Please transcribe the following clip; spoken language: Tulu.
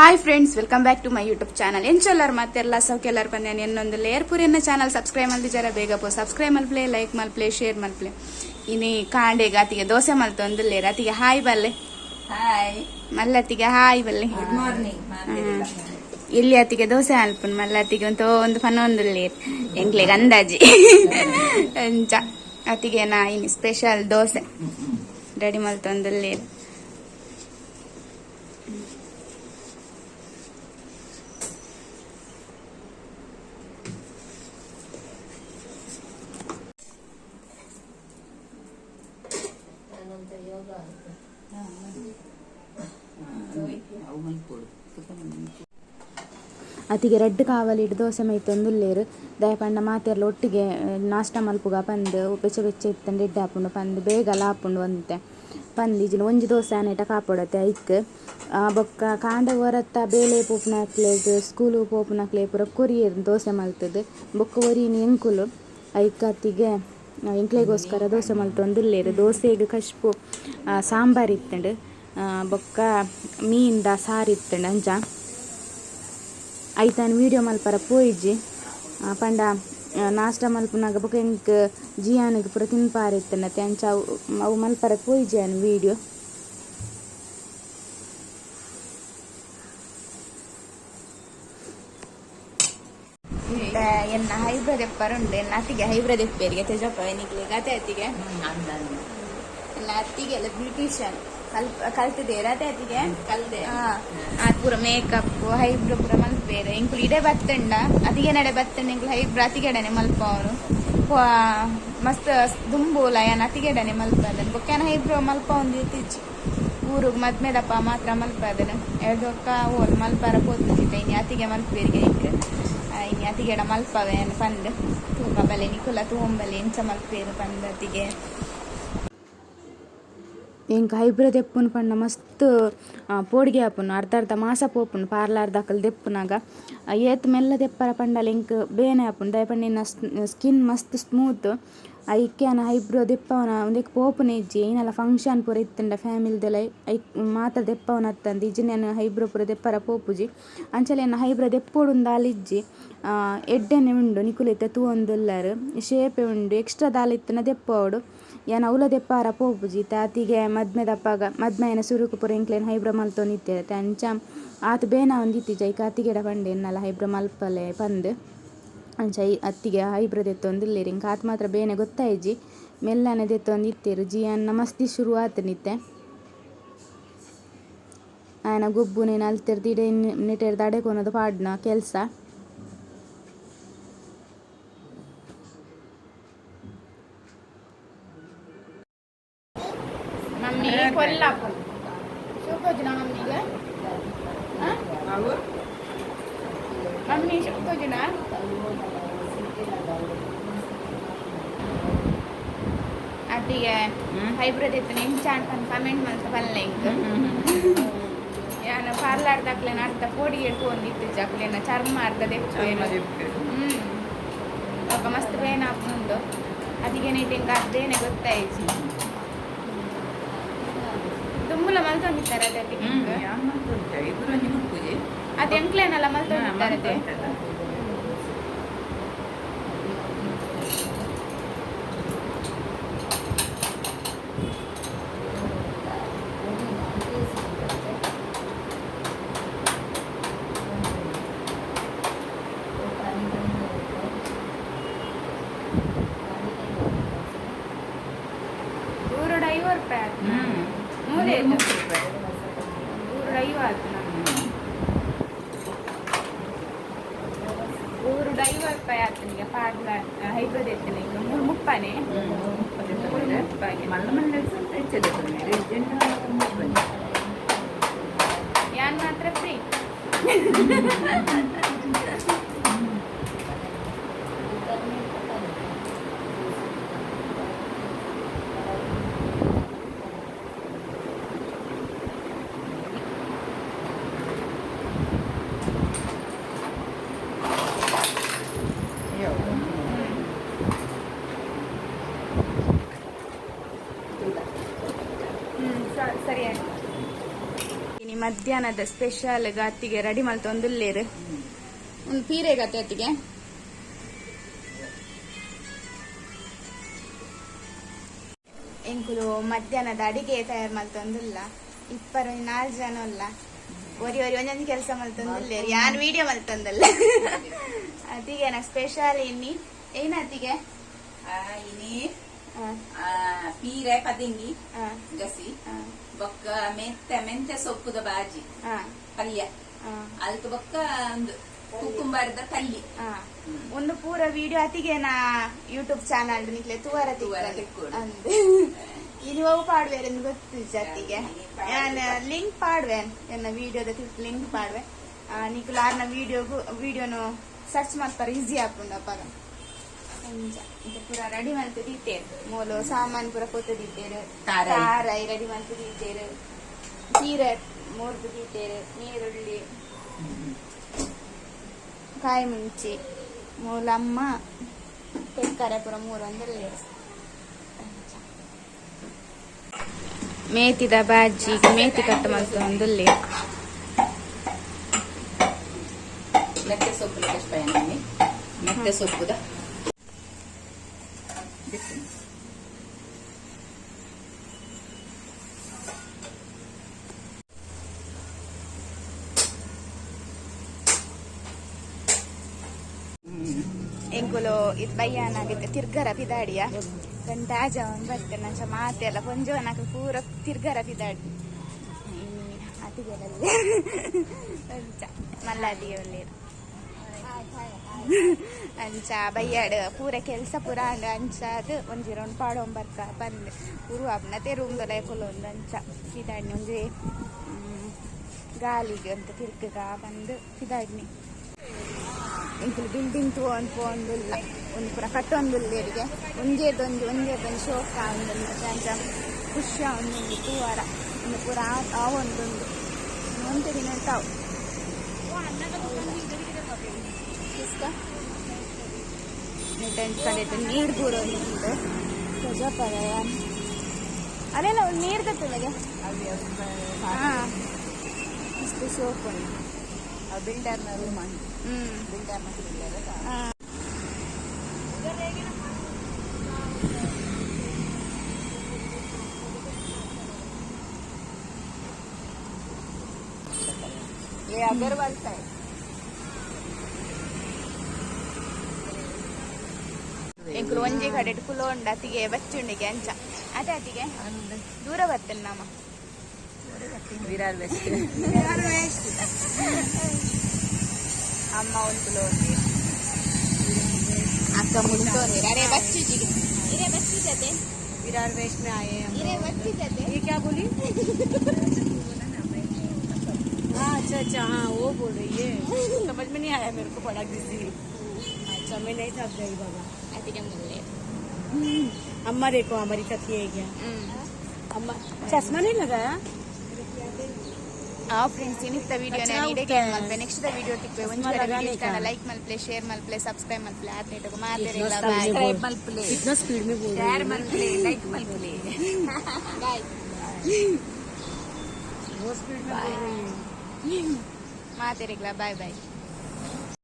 Hi friends, welcome back to my YouTube channel. ಎಂಚೊಲ್ಲರ್ ಮತ್ತೆಲ್ಲ ಸೌಖ್ಯಲ್ಲರ್ ಬಂದೆ ಎನ್ನೊಂದು ಲೇರ್ ಪೂರಿಯನ್ನ ಚಾನಲ್ ಸಬ್ಸ್ಕ್ರೈಬ್ ಮಲ್ದಿಜಾರ ಬೇಗ ಪೋ ಸಬ್ಸ್ಕ್ರೈಬ್ ಮಲ್ಪ್ಲೆ, ಲೈಕ್ ಮಲ್ಪ್ಲೆ, ಶೇರ್ ಮಲ್ಪ್ಲೆ. ಇನಿ ಕಾಂಡೆಗ್ ಅತಿಗೆ ದೋಸೆ ಮಲ್ತೊಂದು ಲೇರ್. ಅತಿಗೆ ಹಾಯ್ ಬಲ್ಲೆ. ಹಾಯ್. ಮಲ್ಲತ್ತಿಗೆ ಹಾಯ್ ಬಲ್ಲೆ. Good morning. ಇಲ್ಲಿ ಅತಿಗೆ ದೋಸೆ ಅಲ್ಪುನ್ ಮಲ್ಲತ್ತಿಗೆ ಒಂದು ಒಂದು ಪನ್ನೊಂದು ಲೇರ್ ಎಂಕ್ಲೆಗ್ ಅಂದಾಜಿ ಅಂಚ ಅತಿಗೆ ನಾ ಇನಿ ಸ್ಪೆಷಲ್ ದೋಸೆ ರೆಡಿ ಮಲ್ತೊಂದು ಲೇರ್. ಅತಿಗೆ ರಡ್ಡ್ ಕಾವಲಿಡ್ ದೋಸೆ ಮೈತೊಂದುಲ್ಲೆರ್. ದಾಯೆ ಪಂಡ ಮಾತೆರ್ಲ ಒಟ್ಟಿಗೆ ನಾಷ್ಟ ಮಲ್ಪುಗ ಪಂದ್, ಬೆಚ್ಚ ಬೆಚ್ಚ ಇತ್ತಂಡ ಎಡ್ಡೆ ಆಪುಂಡು ಪಂದ್, ಬೇಗಲ ಆಪುಂಡು ಒಂತೆ ಪಂದ್. ಇಜ್ಜಿಂಡ ಒಂಜಿ ದೋಸೆ ಆನೇಟ ಕಾಪೊಡತೆ ಐಕ್. ಬೊಕ್ಕ ಕಾಂಡೆ ಒರತ್ತ ಬೇಲೆ ಪೋಪುನಕ್ಲೆಗ್, ಸ್ಕೂಲ್ ಪೋಪುನಕ್ಲೆಗ್ ಪೂರ ಕೊರಿಯೆರ್ ದೋಸೆ ಮಲ್ತುದು. ಬೊಕ್ಕ ಒರಿನ ಎಂಕುಲು ಐಕ್ ಅತ್ತಿಗೆ ಎಂಕ್ಲೆಗೋಸ್ಕರ ದೋಸೆ ಮಲ್ತೊಂದುಲ್ಲೆರ್. ದೋಸೆಗ್ ಕಶ್ಪು ಸಾಂಬಾರ್ ಇತ್ತುಂಡು, ಬೊಕ್ಕ ಮೀನ್ದ ಸಾರು ಇತ್ತುಂಡು. ಅಂಚ ಐತಾನ್ ವೀಡಿಯೋ ಮಲ್ಪರ ಪೋಯಿಜಿ ಪಂಡ ನಾಷ್ಟ ಮಲ್ಪುನಗ ಬೊಕ ಎಂಕ್ ಜಿಯಾನಿಗ್ ಪೂರ ತಿನ್ಪಾರೆ ಇತ್ತುಂಡತೆ, ಅಂಚ ಅವು ಅವು ಮಲ್ಪರ ಪೋಯಿಜಿ ಯಾನ್ ವೀಡಿಯೋ. ಎನ್ನ ಹೈಬ್ರೋ ದೆಪ್ಪರ ಉಂಡು. ಎನ್ನ ಅತ್ತಿಗೆ ಹೈಬ್ರೋ ದೆಪ್ಪೇರಿಗೆ ತೇಜಪ್ಪ ನಿಕ್ಲೆಗ್ ಅತೆ ಅತ್ತಿಗೆ. ಎನ್ನ ಅತ್ತಿಗೆ ಎಲ್ಲ ಬ್ಯೂಟಿಷಿಯನ್ ಕಲ್ತದೇರ ಅತೆ ಅತ್ತಿಗೆ. ಕಲ್ದೆ. ಆ ಪೂರ ಮೇಕಪ್ ಹೈಬ್ರೋ ಪೂರ ಮಲ್ಪೇರು. ಎಂಕುಲು ಇಡೆ ಬತ್ತಂಡ ಅತಿಗೆ ನಡೆ ಬತ್ತಂಡ ಎಂಕುಲು ಹೈಬ್ರೋ ಅತಿಗೆಡನೆ ಮಲ್ಪವನು. ಮಸ್ತ್ ದುಂಬುಲ ಯಾನ್ ಅತಿಗೆಡನೆ ಮಲ್ಪದನ್. ಬೊಕ್ಕ ಯಾನ್ ಹೈಬ್ರೋ ಮಲ್ಪವೊಂದು ಇತ್ತಿಜ್ಜಿ. ಊರುಗ್ ಮದ್ಮೆದಪ್ಪ ಮಾತ್ರ ಮಲ್ಪದನ್. ಎಡ್ದೊಕ್ಕ ಓಲ್ ಮಲ್ಪಾರ ಪೋತುಜಿತ. ಇನಿ ಅತಿಗೆ ಮಲ್ಪೇರಿಗೆ ಎಂಕ್ ಇನಿ ಅತಿಗೆಡ ಮಲ್ಪವೆ ಯಾನ್ ಪಂದ್ ತೂಕ ಬಲೆ, ನಿಕುಲ ತೂಂಬಲೆ ಎಂಚ ಮಲ್ಪೇರು ಪಂದ್ ಅತಿಗೆ. ಎಂಕ್ ಹೈಬ್ರೋ ದೆಪ್ಪುನು ಪಂಡ ಮಸ್ತ್ ಪೋಡಿಗೆ ಆಪುಂಡು. ಅರ್ಧ ಅರ್ಧ ಮಾಸ ಪೋಪುಂಡು ಪಾರ್ಲರ್ ದಕಲ್ ದೆಪ್ಪುನಗ. ಏತ್ ಮೆಲ್ಲ ದೆಪ್ಪರ ಪಂಡಲ ಎಂಕ್ ಬೇನೆ ಆಪುಂಡು. ದಾಯೆ ಪಂಡ ಎನ್ನ ಸ್ಕಿನ್ ಮಸ್ತ್ ಸ್ಮೂತ್. ಐಕೆ ಯಾನ್ ಹೈಬ್ರೋ ದೆಪ್ಪವನ ಉಂದೆಕ್ ಪೋಪುನೆ ಇಜ್ಜಿ. ಏನಲ ಫಂಕ್ಷನ್ ಪೂರ ಇತ್ತುಂಡ ಫ್ಯಾಮಿಲಿದೆಲ ಐಕ್ ಮಾತ್ರ ದೆಪ್ಪವನ ಅತ್ತಂದೆ ಇಜ್ಜಿಂಡ ಯಾನ್ ಹೈಬ್ರೋ ಪೂರ ದೆಪ್ಪರ ಪೋಪುಜಿ. ಅಂಚಲ ಎನ್ನ ಹೈಬ್ರೋ ದೆಪ್ಪೊಡುಂದು ಇಜ್ಜಿ. ಎಡ್ಡೆನೆ ಉಂಡು, ನಿಕುಲು ಇತ್ತೆ ತೂವೊಂದುಲ್ಲರ್, ಶೇಪೆ ಉಂಡು. ಎಕ್ಸ್ಟ್ರಾ ದಾಲ ಇತ್ತುಂಡ ದೆಪ್ಪವೊಡು, ಯಾನ್ ಅವ್ಲ ದೆಪ್ಪಾರ ಪೋಪುಜಿ. ತಾತಿಗೆ ಮದ್ಮೆದಪ್ಪಾಗ ಮದ್ಮೆಯನ ಸುರುಕು ಪೂರ ಎಂಕ್ಲೆನ್ ಹೈಬ್ರೋ ಮಲ್ತೊಂದಿತ್ತೆರ್ ಅಂಚ ಆತ್ ಬೇನೆ ಆವೊಂದಿತ್ತಿಜಿ. ಐಕ್ ಅತ್ತಿಗೆಡ ಪಂಡೆ ಎನ್ನಲ ಹೈಬ್ರೋ ಮಲ್ಪಲೆ ಪಂದ್. ಅಂಚ ಈ ಅತ್ತಿಗೆ ಹೈಬ್ರೋ ದೆತ್ತೊಂದುಲ್ಲೆರ್. ಎಂಕ್ ಆತ್ ಮಾತ್ರ ಬೇನೆ ಗೊತ್ತಾಯಿಜಿ, ಮೆಲ್ಲನೆ ದೆತ್ತೊಂದಿತ್ತೆರ್. ಜಿಯನ್ನ ಮಸ್ತಿ ಶುರು ಆತುಂಡಿತ್ತೆ. ಆಯನ ಗೊಬ್ಬುನೇನ್ ಅಲ್ತೆರ್ದ್ ಇಡೆ ನೆಟೆರ್ದ್ ಅಡೆ ಕೊನೊದು ಪಾಡ್ನ ಕೆಲಸ. ಮಮ್ಮಿ ಕೊಲ್ಲಾಪು ಶೋಕೋಜುನ ಮಮ್ಮಿಗೆ. ಅವು. ಮಮ್ಮಿ ಶೋಕೋಜುನ ಅತ್ತಿಗೆ ಹೈಬ್ರೋ ದೆತ್ತನ ಎಂಚ ಪಂದ್ ಕಮೆಂಟ್ ಮಲ್ತ ಪಲ್ಲೆ ಎಂಕ್. ಯಾನ್ ಪಾರ್ಲರ್ ದಕ್ಲೆನ ಅರ್ಧ ಪೋಡಿಗೆ ತೂವೊಂದಿತ್ತಿಜ್ಜಿ, ಅಕ್ಲೆನ ಚರ್ಮ ಅರ್ಧ ದೆಪ್ಪುವೆರ್. ಬೊಕ್ಕ ಮಸ್ತ್ ಬೇನೆ ಆಪುಂಡು ಅದಿಗೆ ನೆಟ್ ಎಂಕ್ ಆತ್ ಬೇನೆ ಗೊತ್ತಾಯಿಜಿ. ದುಂಬುಲ ಮಲ್ತೊಂದಿತ್ತರ ಅದೇ? ಯಾನ್ ಮಲ್ತೊಂತೆ ಇಬ್ಬರು ಒಂಜಿ ಮುಟ್ಪುಜಿ. ಅದು ಎಂಕ್ಲೇನಲ್ಲ ಮಲ್ತೊಂದಿತ್ತಾರೆ ಅದೇ. ಊರುಡು 50 ರೂಪಾಯಿ ಆತು. ಮೂಲೆ ಊರುಡು 50 ಆತು. ಊರುಡು 50 ರೂಪಾಯಿ ಆತು. ಈಗ ಪಾಡ್ಲ ಹೈಬ್ರೋ ದೆತ್ತಿನ ಈಗ ಮೂರು ಮುಪ್ಪನೆ. ಮೂರು ಮುಪ್ಪಾಗೆ. ಮಲ್ಲ ಮಲ್ಲ ಸ್ವಲ್ಪ ಹೆಚ್ಚು ದೆತ್ತೊಂದು. ಯಾನ್ ಮಾತ್ರ ಫ್ರೀ. ಸರಿ ಆಯ್ತು. ಮಧ್ಯಾಹ್ನದ ಸ್ಪೆಷಲ್ ಅತ್ತಿಗೆ ರೆಡಿ ಮಲ್ತೊಂದುಲ್ಲೇರು. ಒಂದು ಪೀರೆ ಗತೆ ಅತ್ತಿಗೆ. ಎಂಕುಲು ಮಧ್ಯಾಹ್ನದ ಅಡಿಗೆ ತಯಾರು ಮಲ್ತೊಂದುಲ್ಲ. ಇಪ್ಪರು ನಾಲ್ ಜನ ಉಲ್ಲ. ಒರಿ ಒರಿ ಒಂದೊಂದು ಕೆಲಸ ಮಲ್ತೊಂದುಲ್ಲೇರು. ಯಾನ್ ವಿಡಿಯೋ ಮಲ್ತೊಂದಲ್ಲ. ಅತಿಗೆ ನಾ ಸ್ಪೆಷಲ್ ಇನ್ನಿ ಏನ ಅತ್ತಿಗೆ? ಇನಿ ಪೀರೆ ಪದಿಂಗಿ ಗಸಿ ಬೊಕ್ಕ ಮೆಂತೆ ಮೆಂತೆ ಸೊಪ್ಪುದ ಬಾಜಿ ಪಲ್ಯ ಅಲ್ತ ಬೊಕ್ಕ ಒಂದು ಕುಕುಂಬಾರದ ಪಲ್ಲಿ. ಒಂದು ಪೂರ ವಿಡಿಯೋ ಅತಿಗೆ ನಾ ಯೂಟ್ಯೂಬ್ ಚಾನಲ್ ನಿಕ್ಲೆ ತೂವರ. ತೂವರ ತಿಕ್ಕೊಡು. ಅಂದ್ ಇನಿ ಒವು ಪಾಡ್ವೇರೆಂದು ಗೊತ್ತಿಜ್ಜಿ ಅತ್ತಿಗೆ. ಯಾನ್ ಲಿಂಕ್ ಪಾಡ್ವೆ, ಎನ್ನ ವಿಡಿಯೋದ ಲಿಂಕ್ ಪಾಡ್ವೆ. ನಿಕುಲು ಆರ್ನ ವಿಡಿಯೋಗು ವಿಡಿಯೋನು ಸರ್ಚ್ ಮಲ್ಪರ ಈಸಿ ಆಪುಂಡು ಅಪಗ. ಅಂಚ ಇದು ಪೂರ ರೆಡಿ ಮಲ್ತ್ ದೀತೇರ್. ಮೂಲು ಸಾಮಾನ್ ಪೂರ ಕೊತ್ತು ದೀತೇರ್. ತಾರಾಯಿ. ತಾರಾಯಿ ರೆಡಿ ಮಲ್ತ್ ದೀತೇರ್, ಚೀರೆ ಮೂರ್ದು ದೀತೇರ್, ನೀರುಳ್ಳಿ, ಕಾಯಿ ಮುಂಚಿ. ಮೂಲಮ್ಮ ತೆಕ್ಕರೆ ಪೂರ ಮೂರು ಅಂದ್ರೆ ಮೇತಿದ ಬಾಜಿ ಮೇತಿ ಕಟ್ ಮಲ್ತೊಂದುಲ್ಲೆ. ಮೆಂತೆ ಸೊಪ್ಪು ಕಷ್ಟ ಮೆಂತೆ ಸೊಪ್ಪುದ. ಎಂಕುಲು ಇದು ಬಯ್ಯಾನಾಗಿತ್ತು ತಿರ್ಗರ ಪಿದಾಡಿಯ ಗಂಟಾಜ ಬರ್ತೇನೆ. ನಂಚ ಮಾತೆಲ್ಲ ಪೊಂಜೋನಕ ಪೂರ ತಿರ್ಗರ ಪಿದಾಡಿ ಅತಿಗೆಲ್ಲ ಅಂಚ ಮಲ್ಲಾದಿಗೆ ಒಳ್ಳೇದು. ಅಂಚ ಬಯ್ಯಾಡ್ ಪೂರ ಕೆಲಸ ಪೂರ ಆಂಡ್. ಅಂಚ ಅದು ಒಂಜಿ ರೌಂಡ್ ಪಾಡೊಂಬರ್ಕ ಬಂದ್ ಉರು ಆಪ್ನತೆ ರೂಮ್ದೊಲ ಕುಲೊಂದು ಅಂಚ ಪಿದಾಡ್ನಿ. ಒಂಜಿ ಗಾಲಿಗೆ ಅಂತ ತಿರ್ಗಗ ಬಂದು ಪಿದಾಡ್ನಿ. ಎಂಕುಲು ಬಿಲ್ಡಿಂಗ್ ತೂವೊಂದು ಪೋವೊಂದುಲ್ಲ. ಒಂದು ಪೂರ ಕಟ್ಟೊಂದುಲ್ಲೆರಿಗೆ. ಒಂಜೇದೊಂಜಿ ಒಂಜೇದೊಂಜಿ ಶೋಕ ಆವೊಂದುಂಡು. ಅಂಚ ಖುಷಿ ಆವೊಂದುಂಡು ತೂವರ. ಉಂದು ಪೂರ ಆವೊಂದುಂಡು. ಒಂತೆ ದಿನ ಉಂಟಾವು. ಕಿಸ್ಕ ನೆಟ್ ಕಡೆಟ್ ನೀರು ಬೂರೊಂದುಂಡು. ತೊಜಪರ ಅಲ್ಲೆಲ್ಲ ಒಂದು ನೀರು ಕತ್ತಲೆಗೆ. ಹಾ, ಮಸ್ತ್ ಶೋಕ್ ಉಂಡು. ಬಿಲ್ಡರ್ನ ರೂಮ್. ಬಿಲ್ಡರ್ನ ಬಿಲ್ಡರ್. ये अग्रवाल का है. ಎಂಕುಲು ಒಂಜಿ ಕಡೆಟ್ ಕುಲೋಂಡ ಅತಿಗೆ ಬಚ್ಚುಂಡಿಗೆ ಅಂಚ ಅದೇ ಅತಿಗೆ ದೂರ ಬರ್ತೇನೆ ನಾಮ. ವಿರಾರ್ ವೆಸ್ಟ್. ಅಮ್ಮ ಒಂದು ಕುಲೋಂಡಿ, ಅಕ್ಕ ಮುಂದೋಂದಿರ. ಅರೆ ಬಚ್ಚುಜಿಗೆ ಇರೇ ಬಚ್ಚುಜತೆ. विरार वेस्ट में आए हैं हम. ಇರೇ ಬಚ್ಚುಜತೆ. ये क्या बोली? हाँ, अच्छा अच्छा, हाँ, वो बोल रही है. समझ में नहीं आया मेरे को पड़ा किसी. अच्छा, मैं नहीं थक गई बाबा. ಅತಿಗೆ ಮುಲ್ಲೆ. अम्मा देखो, हमारी कथी है क्या? ಹ್ಮ್. अम्मा चश्मा नहीं लगाया. ಆ ಫ್ರೆಂಡ್ಸ್, ಇನ್ನಿತ್ತ ವಿಡಿಯೋ ಕಚ್ರಾ ನಾನು ಇಡಕ್ಕೆ ಉಂಟೆ. ಮಲ್ಪೆ. ನೆಕ್ಸ್ಟ್ ವಿಡಿಯೋ ತಿಕ್ವೆ. ಒಂಜಿ ಚಸ್ಮಾ ವಿಡಿಯೋ ಲಗಾನೆ ಇಷ್ಟ ಕಾ. ಲೈಕ್ ಮಲ್ಪ್ಲೆ, ಶೇರ್ ಮಲ್ಪ್ಲೆ, ಸಬ್ಸ್ಕ್ರೈಬ್ ಮಲ್ಪ್ಲೆ. ಆತೇಟಗು ಮಾತೆರೆಗ್ಲ कितना ಬಾಯ್. स्पीड में बोल ಮಲ್ಪಲೆ. कितना स्पीड में बोल रही ಶೇರ್ है. ಮಲ್ಪಲೆ, ಲೈಕ್ ಮಲ್ಪಲೆ. ಬಾಯ್. बहुत स्पीड में बोल रही है. ಮಾತೆರೆಗ್ಲ ಬಾಯ್ ಬಾಯ್.